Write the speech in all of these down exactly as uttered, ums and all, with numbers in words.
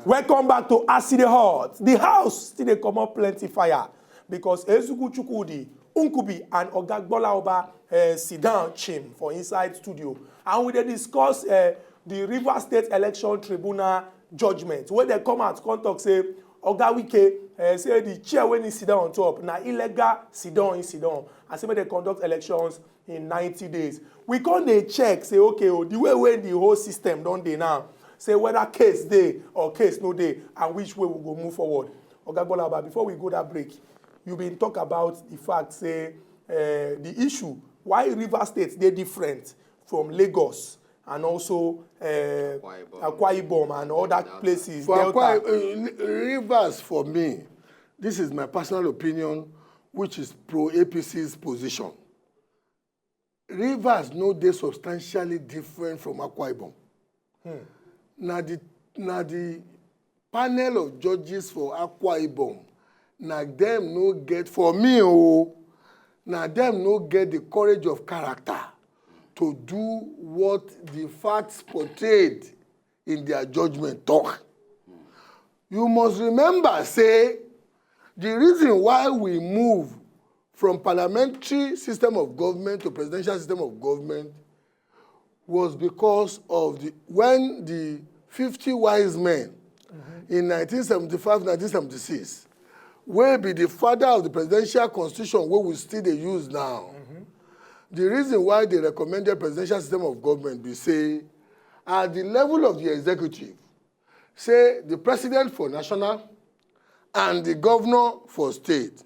Welcome back to As E Dey Hot. The house still dey comot plenty fire because Ezugu Chukwudi, Nkubi and Oga Gbola Oba eh, sit down chim for inside studio, and we dey discuss eh, the Rivers State Election Tribunal judgment wey dem come out come talk say Oga Wike eh, say the chair wey he sit down on top na illegal sit down he sit down, and say make dem conduct elections in ninety days. We come dey check say okay o, the way wey the whole system don dey now, say whether case dey or case no dey, and which way we go move forward. Oga Gbolaba, before we go that break, you been talk about the fact say uh, the issue why Rivers State dey different from Lagos and also uh, Akwa Ibom and other places. For Delta. Akwa, uh, Rivers, for me, this is my personal opinion, which is pro A P C's position. Rivers no dey substantially different from Akwa Ibom. Hmm. Na the na the panel of judges for Akwa Ibom, na dem no get, for me o, na dem no get the courage of character to do what the facts portrayed in their judgment talk. You must remember say the reason why we move from parliamentary system of government to presidential system of government was because of the when the fifty wise men in nineteen seventy-five, nineteen seventy-six, wey be the father of the presidential constitution wey we still dey use now. The reason why they recommended presidential system of government be say at the level of the executive, say the president for national and the governor for state,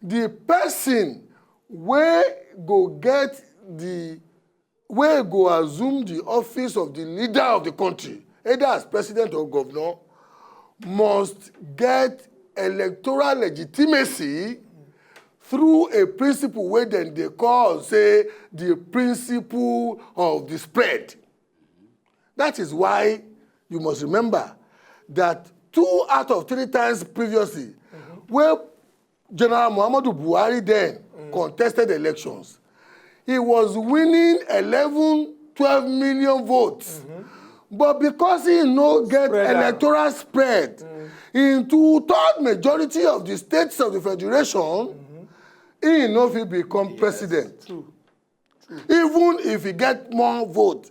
the person wey go get the wey go assume the office of the leader of the country, either as president or governor, must get electoral legitimacy through a principle wey dem dey call say the principle of the spread. That is why you must remember that two out of three times previously, where General Muhammadu Buhari then contested elections, he was winning eleven, twelve million votes. But because he no get electoral spread in two-third majority of the states of the federation, he no fit become president. Even if he get more vote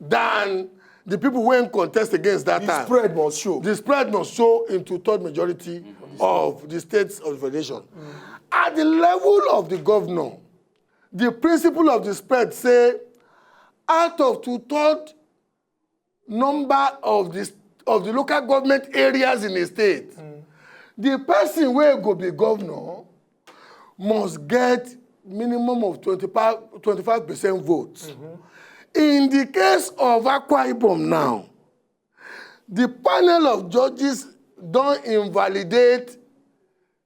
than the people wey contest against that time. The spread must show. The spread must show in two-third majority of the states of the federation. At the level of the governor, the principle of the spread say out of two-third number of the of the local government areas in the state, the person wey go be governor must get minimum of twenty-five, twenty-five percent vote. In the case of Akwa Ibom now, the panel of judges don invalidate,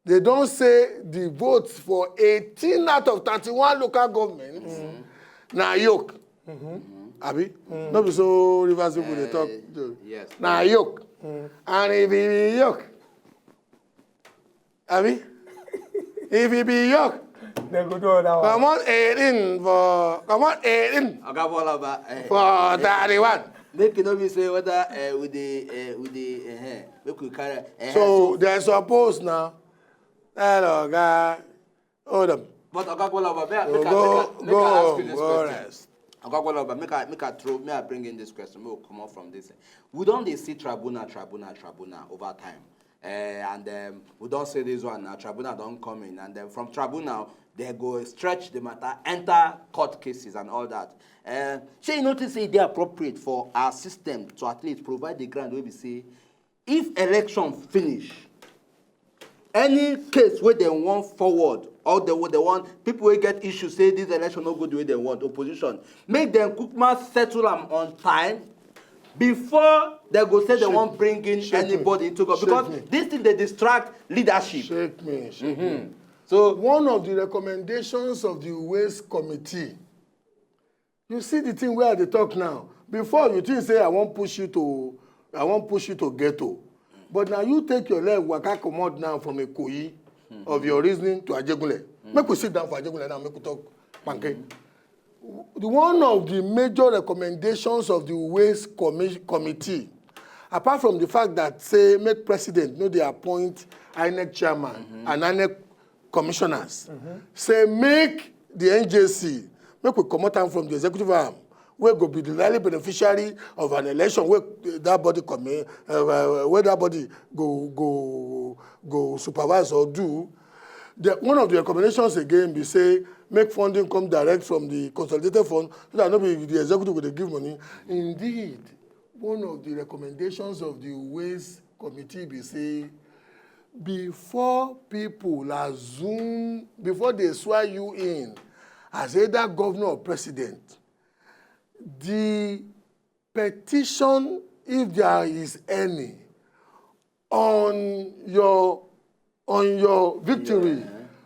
they don say the votes for eighteen out of thirty-one local governments na yoke. Abi? No be so Rivers people dey talk. Yes. Na yoke. And if e be yoke, abi? If e be yoke, dem go do other one. Comot eighteen for, comot eighteen Oga Bola Oba, eh, for thirty-one. Make e no be say whether eh, we dey eh, we dey eh, eh, make we carry eh, So so they suppose now tell Oga, hold on. But Oga Bola Oba, make I, make I, Go, make I, make I ask go, you this go question. Rest. Oga Bola Oba, make I, make I throw, make I bring in this question. Make we comot from this. We don dey see tribunal, tribunal, tribunal over time. Eh, and um, we don say this one now, tribunal don come in, and then from tribunal, they go stretch the matter, enter court cases and all that. Uh, shey you notice say e dey appropriate for our system to at least provide the ground wey be say if election finish, any case wey dem wan forward or the way dem wan, people wey get issue say this election no go the way dem want, opposition, make dem kukuma settle am on time before dem go say dem wan bring in anybody into government, because this thing dey distract leadership. Shake me, shake me. So one of the recommendations of the Ways Committee, you see the thing wey I dey talk now. Before you think say I wan push you to, I wan push you to ghetto, but na you take your leg waka comot now from Ikoyi of your reasoning to Ajegunle. Make we sit down for Ajegunle now, make we talk panke. The one of the major recommendations of the Ways Commi- Committee Apart from the fact that say make president no dey appoint INEC chairman and INEC commissioners, say make the NJC, make we comot am from the executive arm, wey go be the likely beneficiary of an election wey that body commi uh, wey that body go go go supervise or do. The, one of the recommendations again be say make funding come direct from the consolidated fund, so that no be the executive go dey give money. Indeed, one of the recommendations of the ways committee be say before people assume, before they swear you in as either governor or president, the petition, if there is any, on your on your victory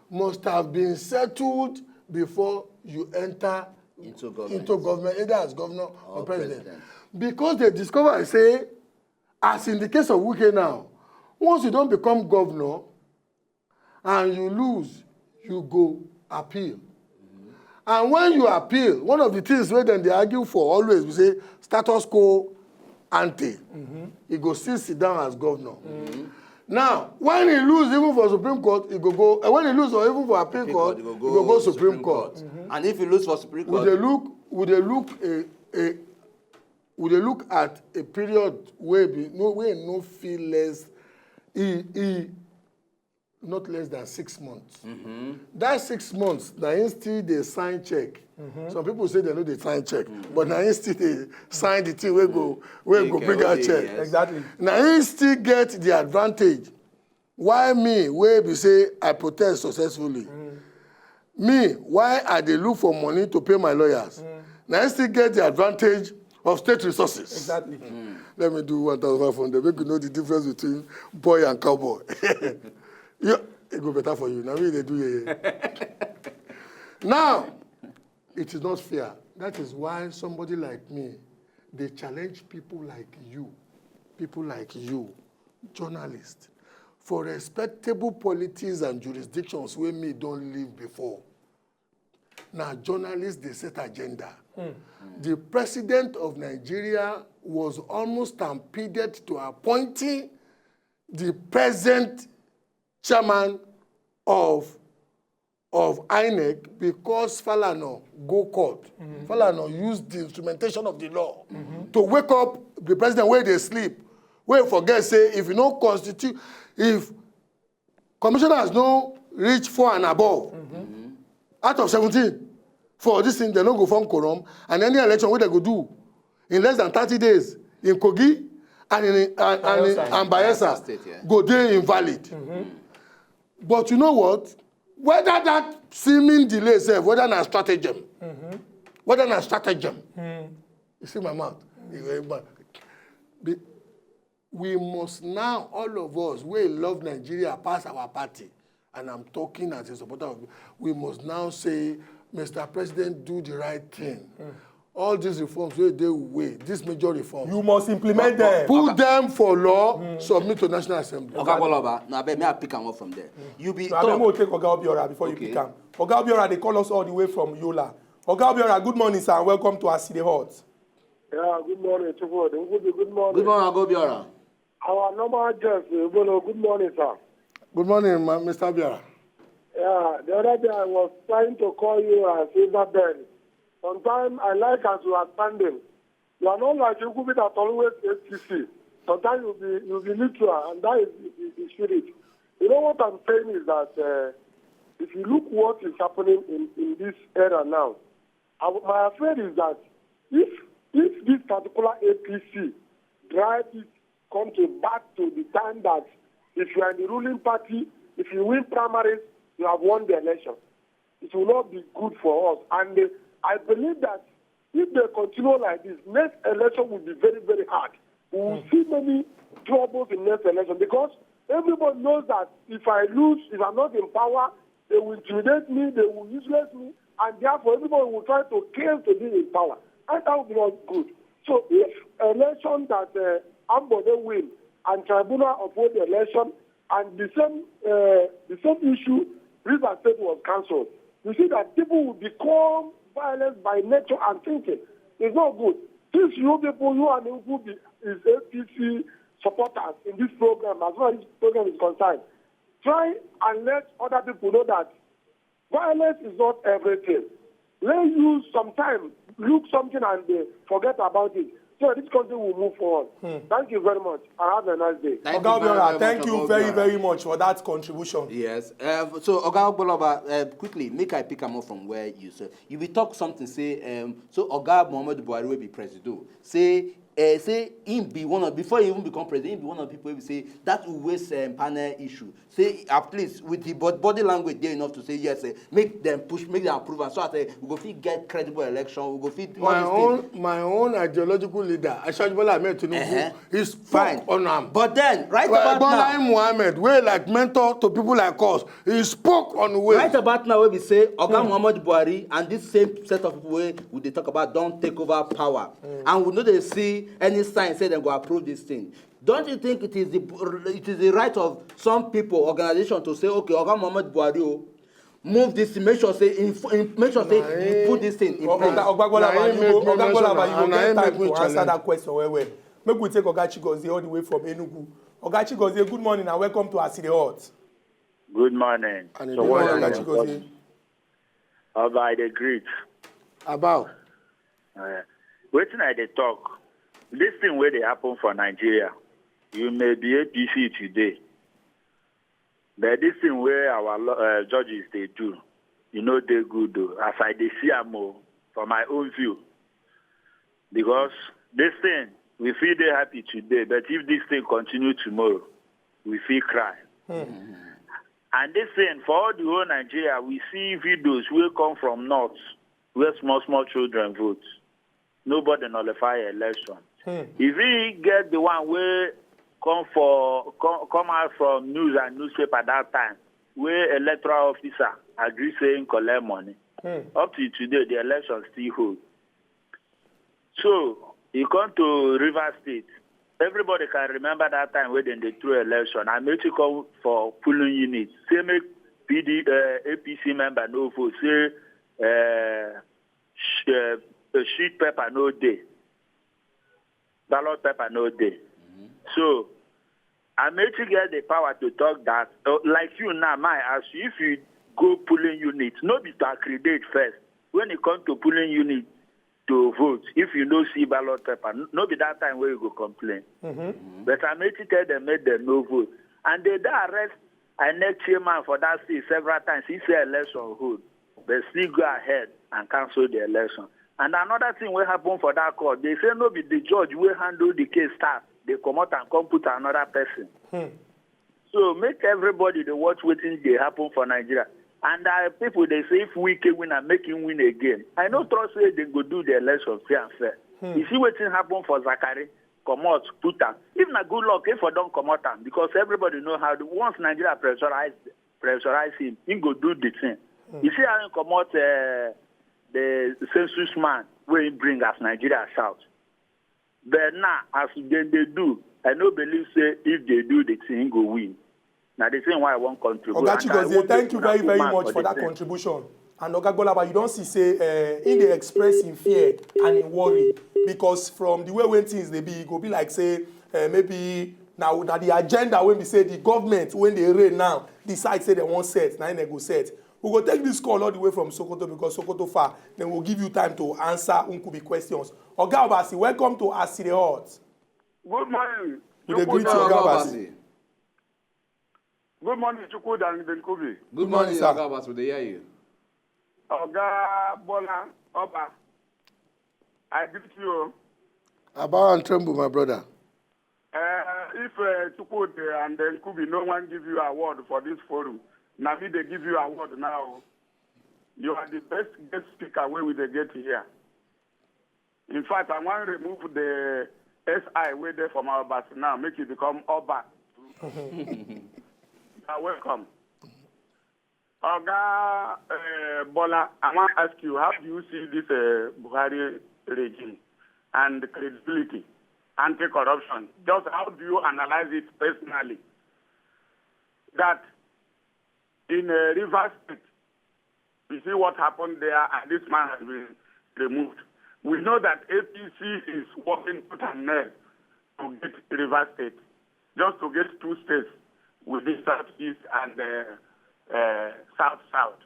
must have been settled before you enter into government, into government, either as governor or president. Because they discover say, as in the case of Wike now, once you don become governor and you lose, you go appeal. And when you appeal, one of the things wey dem dey argue for always be say status quo ante. E go still sit down as governor. Now, when he lose even for Supreme Court, he go go. Eh, when he lose or even for appeal court, he go go Supreme Court. And if you lose for Supreme Court, we dey look, we dey look a a we dey look at a period wey be no wey no fit less e e not less than six months. That six months, na him still dey sign check. Some people say dem no dey sign check, but na him still dey sign the thing wey go wey go bring out check. Exactly. Na him still get the advantage. Why me wey be say I protest successfully? Me, why I dey look for money to pay my lawyers? Na him still get the advantage of state resources. Exactly. Let me do one thousand five hundred. Make you know the difference between boy and cowboy. You, it go better for you. Now me dey do here. Now, it is not fair. That is why somebody like me, they challenge people like you, people like you, journalists, for respectable polities and jurisdictions where me don't live before. Now, journalists, they set agenda. The president of Nigeria was almost stampeded to appointing the present chairman of of INEC because Falana go court. Falana use the instrumentation of the law to wake up the president wey dey sleep, wey forget say if you no constitute, if commissioners no reach four and above out of seventeen for this thing, dem no go form quorum, and any election wey dem go do in less than thirty days in Kogi and in and, and, in, and Bayelsa State, yeah. Go dey invalid. But you know what? Whether that seeming delay sef, whether na stratagem, whether na stratagem, you see my mouth. Be- we must now, all of us wey love Nigeria pass our party, and I'm talking as a supporter of, we must now say, Mister President, do the right thing. All these reforms wey dey way, this major reform, you must implement them. Put them for law, submit to National Assembly. Oga Boloba, na abeg, may I pick am up from there? You be So abeg, talk. Mo take Oga Obiora before you Okay. pick am. Oga Obiora, they call us all the way from Yola. Oga Obiora, good morning, sir, and welcome to As E Dey Hot. Yeah, good morning, Chukwudi. Good, good morning. Good morning, Oga Obiora. Our normal guest, Ebolo, good morning, sir. Good morning, ma- Mister Obiora. Yeah, the other day I was trying to call you as Silver Bell. Sometimes I like as you are standing. You are not like Ukwu that always A P C. Sometimes you'll be you'll be neutral, and that is the, the spirit. You know what I'm saying is that uh, if you look what is happening in, in this era now, I, my afraid is that if if this particular A P C drive it come to back to the time that if you are in the ruling party, if you win primaries, you have won the election. It will not be good for us. And uh, I believe that if they continue like this, next election will be very, very hard. We will see many troubles in next election because everybody knows that if I lose, if I'm not in power, they will intimidate me, they will useless me, and therefore everybody will try to claim to be in power. And that would be not good. So if election that uh, Ambode win and tribunal uphold the election, and the same uh, the same issue, River State was cancelled. You see that people will become violent by nature and thinking. It's not good. Since you people, you and Ukwu be his A P C supporters in this program, as far as this program is concerned, try and let other people know that violence is not everything. Let you some time look something and uh, forget about it. So this country will move forward. Thank you very much and have a nice day. Thank Oga you very, Obiora, very thank much, you Oga very, Obiora. very much for that contribution. Yes. Uh, so Oga Ogboloba, uh, quickly, make I pick am up from where you said. You will talk something, say, um, so Oga Muhammad Buhari will be president. Say, uh, say him be one of, before he even become president, him be one of the people who say that will waste um, panel issue. Say at least with the bod- body language there enough to say yes, uh, make them push, make them approve, and so I say we go fit get credible election, we go fit all my these own things. My own ideological leader, Asiwaju Bola Ahmed Tinubu, Uh-huh. he spoke Fine. On am. But then, right Well, about Bola now, Mohammed, wey like mentor to people like us, he spoke on way. Right about now, wey be say Oga Muhammad Buhari and this same set of people wey we dey talk about don take over power, and we no dey see any sign say dem go approve this thing. Don't you think it is the it is the right of some people, organization to say, okay, Oga Muhammad Buhari o, move this thing, make sure say in, in, make sure say you put this thing in place. Oga Ogbagbolaba, Na him you make go, me mention Ogbagbolaba, am, you go and na get him time make me to answer challenge. That question well well. Make we take Oga Chigozie all the way from Enugu. Oga Chigozie, good morning and welcome to As E Dey Hot. Good morning. And a So big what morning, I Oga dey Chigozie. Oba, I dey greet. About Uh, wetin I dey talk? This thing wey dey happen for Nigeria, you may be A P C today, but this thing wey our lo- uh, judges dey do, e no dey good o. As I dey see am o, for my own view, because this thing, we fit dey happy today, but if this thing continue tomorrow, we fit cry. And this thing, for all the whole Nigeria, we see videos wey come from north where small small children vote. Nobody nullify election. If he get the one wey come for come, come out from news and newspaper that time, wey electoral officer agree say him collect money. Up to today, the election still hold. So e come to Rivers State. Everybody can remember that time wey dem dey throw election. Amechi come for polling unit, say make P D, uh, A P C member no vote. Say uh, sh- uh, uh, sheet paper no dey, ballot paper no dey. So Amechi get the power to talk that. Uh, like you now, my ask you, if you go polling unit, no be to accredit first. When e come to polling unit to vote, if you no see ballot paper, n- no be that time wey you go complain. But Amechi tell them make dem no vote, and they don arrest INEC chairman for that state several times. He say election hold, but still go ahead and cancel the election. And another thing wey happen for that court, they say no be the judge wey handle the case start, they comot and come put another person. So make everybody dey watch wetin dey happen for Nigeria. And uh, people dey say if Wike win am, make him win again. I no trust say dem go do the election fair and fair. You see wetin happen for Zakari, comot, put am. If na good luck, if I don comot am, because everybody know how the, once Nigeria pressurize pressurize him, he go do the thing. You see how he comot uh, the census man wey he bring as Nigeria shout. But now, as dem dey do, I no believe say if they do the thing, he go win. Na the thing why I wan contribute. Oga And I Chigozie, wan thank make you una very, put very mouth much for for the that thing. Contribution. And Oga Gbolaba, you don see say uh, he dey express him fear and him worry, because from the way when things dey be, e go be like say uh, maybe now that the agenda wey be say the government wey dey reign now decide say dem wan set, na im dem go set. We go take this call all the way from Sokoto because Sokoto far. Then we'll give you time to answer Nkubi questions. Oga Obasi, welcome to As E Dey Hot. Good morning. We dey greet you, Chukwuda. Oga Obasi. Good morning, Chukwuda and Nkubi. Good morning, morning, sir. Oga Obasi. We dey hear you. Oga Bola Oba, I greet you. About and tremble, my brother. Uh, if uh, Chukwuda and Nkubi no one give you award for this forum, na me dey give you award now. You are the best guest speaker wey we dey get here. In fact, I wan remove the S I wey dey for my Obasi now, make you become Oba. You are welcome. Oga uh, Bola, I wan ask you, how do you see this uh, Buhari regime and credibility, anti-corruption? Just how do you analyze it personally? That in uh, Rivers State, you see what happened there, and this man has been removed. We know that A P C is working tooth and nail to get Rivers State, just to get two states within Southeast and uh, uh, South South.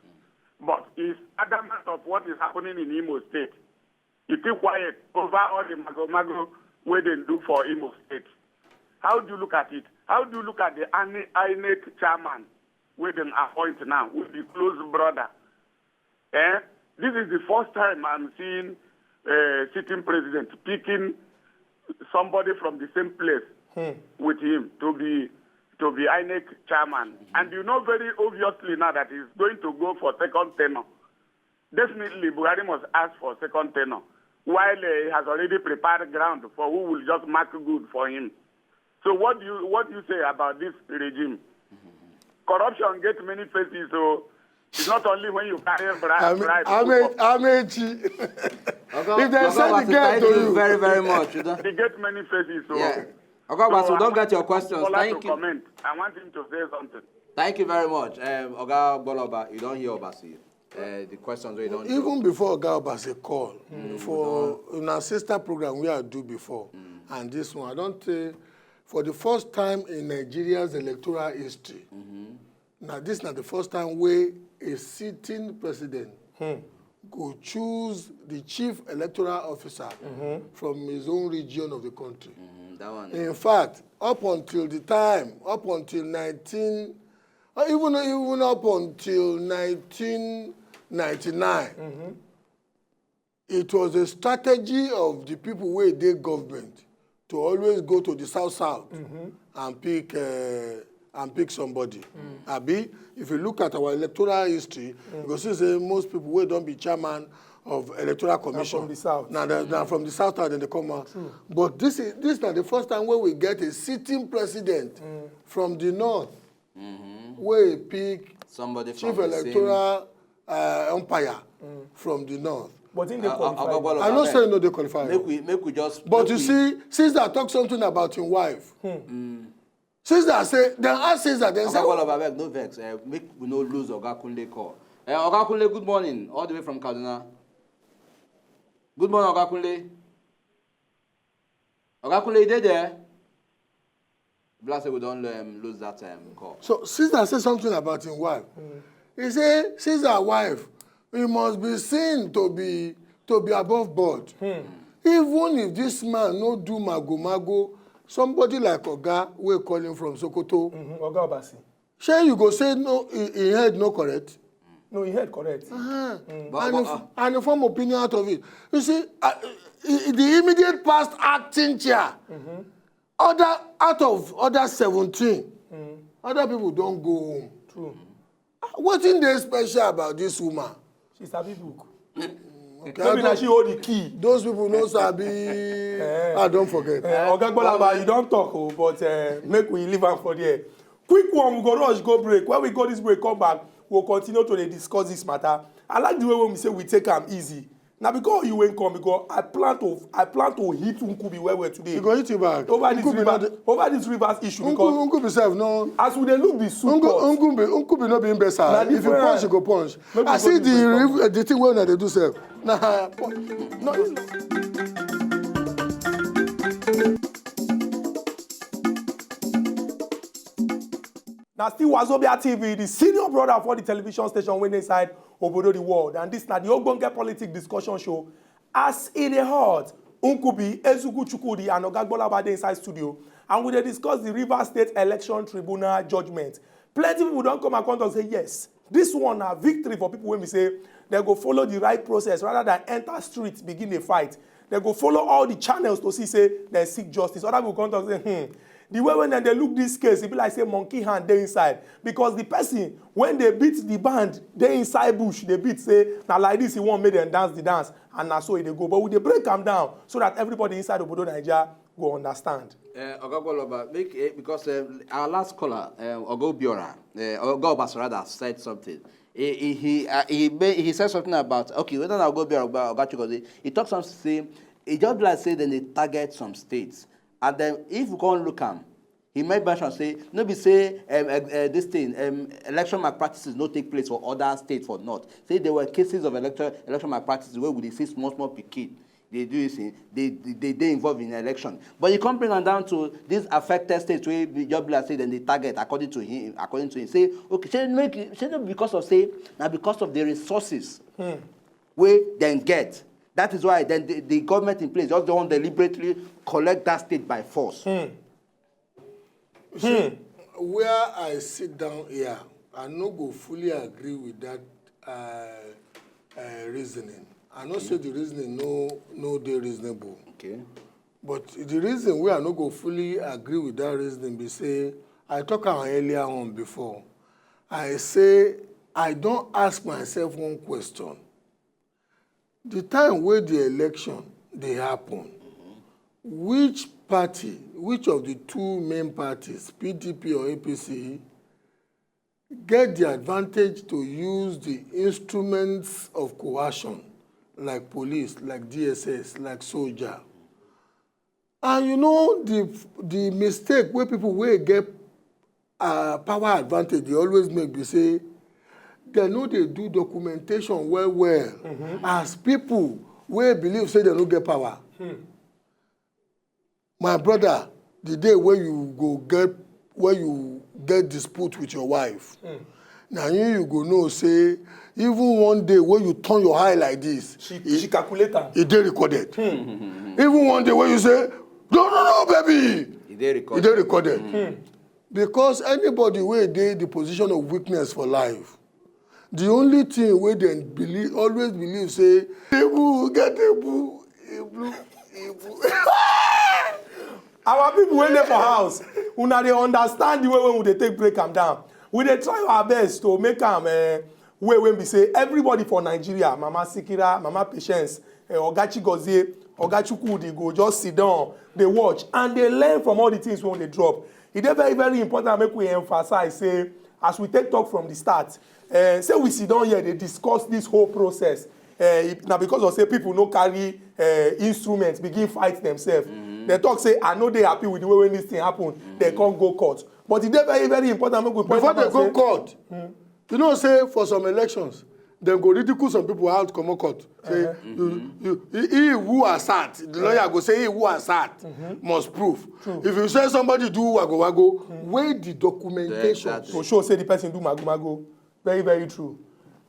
But he's adamant of what is happening in Imo State. He keep quiet over all the mago mago wey dem do for Imo State. How do you look at it? How do you look at the INEC chairman wey dem appoint now, wey be close brother? Eh? This is the first time I'm seeing uh, sitting president picking somebody from the same place with him to be to be INEC chairman. And you know very obviously now that he's going to go for second tenure. Definitely, Buhari must ask for second tenure while uh, he has already prepared ground for who will just mark good for him. So what do you what do you say about this regime? Corruption gets many faces, so it's not only when you carry bribe. Ame- bribe Ame- Amechi. If they send the girl to you, very, very much. You don't- They get many faces, so. Yeah. Oga Obasi, we don't get your questions. Thank you. Comment. I want him to say something. Thank you very much. Um, Oga Gboloba, you don't hear Obasi. Uh, the questions we don't Even before Oga Obasi call, for in our sister program we are do before, and this one, I don't think for the first time in Nigeria's electoral history, now this is not the first time where a sitting president go choose the chief electoral officer from his own region of the country. That one. In fact, up until the time, up until nineteen, or even even up until nineteen ninety-nine, it was a strategy of the people wey dey government to always go to the south south and pick uh, and pick somebody. Abi, if you look at our electoral history, you go see say most people wey don be chairman of electoral commission from the south. Na the- na from the south side dem dey come out. But this is this na the first time wey we get a sitting president from the north wey pick Somebody chief from the same electoral uh, umpire from the north. But in the Uh, uh, qualify. Oga Gboloba, I know abeg. Say no dey qualify. Make we make we just. But make you we see, Caesar talk something about him wife. Caesar say, dem ask Caesar, dem say, Oga Gboloba, abeg, no vex. Uh, make we no lose Oga Kunle call. Uh, Oga Kunle, good morning, all the way from Kaduna. Good morning, Oga Kunle. Oga Kunle, you dey there? Bless say we don't um, lose that um, call. So Caesar say something about him wife. He say Caesar wife, he must be seen to be to be above board. Even if this man no do mago mago, somebody like Oga wey call him from Sokoto, Oga Obasi. Shey you go say no, him head no correct? No, him head correct. Uh-huh. But- and, but- if, and he form opinion out of it. You see, uh, the immediate past acting chair, other out of other seventeen, other people don go home. True. Wetin dey special about this woman? She sabi book. Okay, maybe na she hold the key. Those people no sabi. I don't forget. Uh, Oga Gboloba, you don talk, oh, but uh, make we leave am for there. Quick one, we go rush go break. When we go this break, come back, we'll continue to dey discuss this matter. I like the way when we say we take am easy. Now because you went come, because I plan to I plan to hit Nkubi well well today. You go hit you back. Over this Nkubi river, not the- over this rivers issue Nkubi, because Nkubi self no. As we dey look the soup Nkubi, pot, Nkubi, Nkubi no be imbecile. Na if you different. Punch, you go punch. Make we I go see this break, the the thing wey una dey do sef. Na no. Na still Wazobia T V, the senior brother for the television station wey dey inside Obodo the World. And this na the Ogbonge Politic Discussion Show. As e dey hot, Nkubi, Ezugu Chukwudi and Oga Gboloba dey inside studio. And we dey discuss the Rivers State Election Tribunal judgment. Plenty people don come and come talk say yes, this one na victory for people wey be say dem go follow the right process rather than enter street begin dey fight. Dem go follow all the channels to see say dem seek justice. Other people come talk say, hmm, the way when dem dey look this case, e be like say monkey hand dey inside because the person when dey beat the band dey inside bush dey beat say na like this e wan make dem dance the dance, and na so e dey go. But we dey break am down so that everybody inside obodo Naija go understand. Uh, Oga Gboloba, make eh, because uh, our last caller, uh, Oga Obiora, uh, Oga Obasi rather, said something. He he he, uh, he, made, he said something about okay, whether na Oga Obiora or Oga Chukwudi, he talk something say he just be like say dem dey target some states, and then if we come look am, he make mention say no be say um, uh, uh, this thing um, election malpractices no take place for other states for north. Say there were cases of election election malpractices wey we dey see small small pikin. They do this thing. They they they dey involved in election. But you come bring am down to these affected states wey be just be like say dem dey target according to him, according to him. Say, okay, say make say no be because of say na because of the resources wey dem get. That is why then the, the government in place just don deliberately collect that state by force. You see, where I sit down here, I no go fully agree with that uh, uh, reasoning. I no say the reasoning no no dey reasonable. Okay. But the reason why I no go fully agree with that reasoning be say I talk am earlier on before. I say I don ask myself one question. The time wey the election dey happen, which party, which of the two main parties, P D P or A P C, get the advantage to use the instruments of coercion like police, like D S S, like soldier? And you know the the mistake wey people wey get uh, power advantage dey always make be say dem no dey do documentation well well as people wey believe say dem no get power. My brother, the day wey you go get wey you get dispute with your wife, na you you go know say even one day wey you turn your eye like this, She, she calculate am. E dey recorded. Even one day wey you say, no, no, no, baby, E dey e recorded. dey recorded. Because anybody wey dey the position of weakness for life, the only thing wey dem believe always believe say, ebu get ebu, ebu, ebu. Our people wey dey for house, una dey understand the way wey we dey take break am down. We dey try our best to make am uh, way wey be say everybody for Nigeria, Mama Sikira, Mama Patience, uh, Oga Chigozie, Oga Chukwudi go just sit down, dey watch and dey learn from all the things wey we dey drop. E dey very very important make we emphasize say as we take talk from the start, uh, say we sit down here dey discuss this whole process. Uh, na because of say people no carry uh, instruments begin fight themselves. Dem talk say I no dey happy with the way wey this thing happen. Dem come go court. But e dey very very important make we point Before out dem go say court, you know say for some elections, dem go ridicule some people out comot court. Say you you he he who assert, the lawyer go say he who assert must prove. If you say somebody do wago wago, wey the documentation? Exactly. To show say the person do mago mago. Very very true.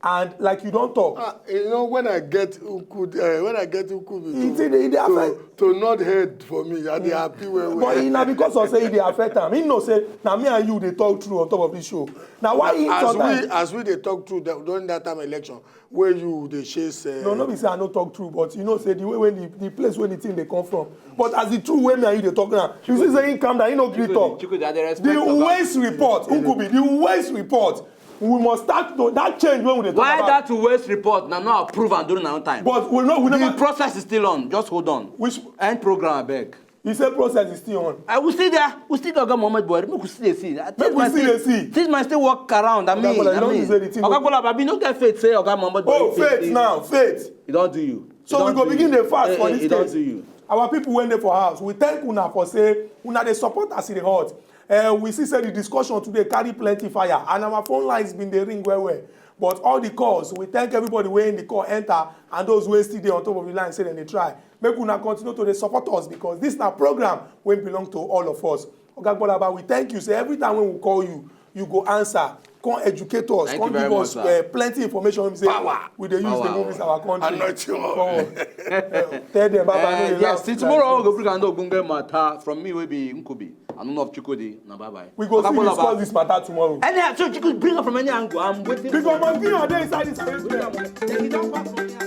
And like you don talk, Ah, you know when I get uku uh, when I get uku e dey e dey affect. To nod head for me, I dey happy well well. But e na because of say e dey affect am. He know say na me and you dey talk true on top of this show. Na why he As sometimes we as we dey talk true that, during that time election, wey you dey chase. Uh, No, no be say I no talk true, but you know say the way when the, the place where the thing dey come from. But as the true way me and you dey talk now, you see say he calm down, he no gree talk. Chukwudi, I dey respect The Oga. waste report, Nkubi, the waste report. We must start to that change when we dey talk Why about. That waste report na not approve and during our time? But we no we The never. Process is still on. Just hold on. Which End program, abeg. He say process is still on. I will still there. We still get Oga Muhammad Buhari. Make we still dey see. Make we still dey see. Things might still work around. I mean, Bola, you I don mean, say the thing Oga go- Bola, abi no get faith say Oga Muhammad Buhari. Oh, faith now, faith. E don do you. So E we don go do begin you. Dey fast Eh, for eh, this e don state. Do you. Our people wey dey for house, we thank una for say una dey support as e dey hot. Uh, we see say the discussion today carry plenty fire and our phone lines been dey ring well well. But all the calls, we thank everybody wey in the call enter and those wey still dey on top of the line say dem dey try. Make una continue to dey support us because this na program wey belong to all of us. Oga Gbolaba, we thank you say every time when we call you, you go answer, come educate us, Thank come you give very us much, sir. Uh, plenty information wey be say Power. we dey use Power. dey move this our country Anointing oil. forward. Uh, tell them, Baba, no Eh, dey yes, laugh. Till tomorrow we go bring another ogbonge matter from me wey be Nkubi. I no know of Chukwudi. Na bye bye. We go Oga still Bola discuss Ba. This matter tomorrow. Anyhow, so Chukwudi bring am from any angle. I'm waiting. We go continue dey inside this arrangement. Then he don pass from here.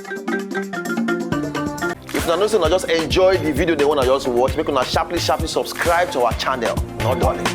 If una know say una just enjoy the video, they wanna just watch, make una sharply sharply subscribe to our channel. No darling.